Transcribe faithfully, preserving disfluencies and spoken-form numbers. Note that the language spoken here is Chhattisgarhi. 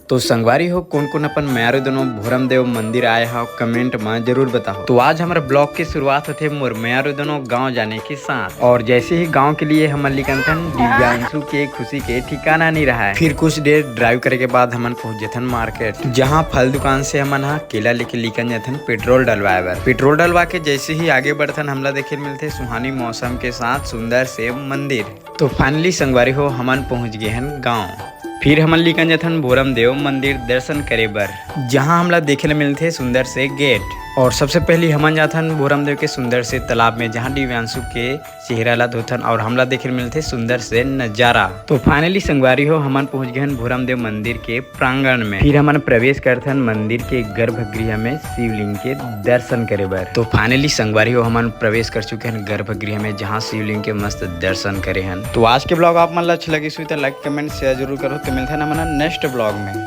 तो संगवारी हो, कोन कोन अपन मयारू दोनों भोरम देव मंदिर आए हो, कमेंट में जरूर बताओ। तो आज हमारे ब्लॉग की शुरुआत होते मोर मयारू दोनों गांव जाने के साथ। और जैसे ही गांव के लिए हमन लिकन थन, दिव्यांशु के खुशी के ठिकाना नहीं रहा है। फिर कुछ देर ड्राइव करे के बाद हमन पहुंच जथन मार्केट, जहां फल दुकान से हमन हा केला लेके लिकन जथन पेट्रोल डलवाए बर। पेट्रोल डलवा के जैसे ही आगे बढ़थन, हमला देखे मिलते सुहानी मौसम के साथ सुंदर से मंदिर। तो फाइनली संगवारी हो, हमन पहुंच गए हन गांव। फिर हमन लिकन जथन भोरम देव मंदिर दर्शन करे बर, जहां हमला देखे ल मिलथे सुंदर से गेट। और सबसे पहली हमन जाथन भोरम देव के सुंदर से तालाब में, जहां दिव्यांशु के चेहरा ला धोथन और हमला देखे ल मिलथे सुंदर से नजारा। तो फाइनली संगवारी हो, हमन पहुंच गए हन भोरम देव मंदिर के प्रांगण में। फिर हमन प्रवेश करथन मंदिर के गर्भगृह में शिवलिंग के दर्शन करे बर। तो फाइनली संगवारी हो, हमन प्रवेश कर चुके हन गर्भगृह में, जहां शिवलिंग के मस्त दर्शन करे हन। तो आज के ब्लॉग आप मन ला अच्छा लगिस होही तो लाइक, कमेंट, शेयर जरूर करो। तो मिलथन हमन नेक्स्ट ब्लॉग में।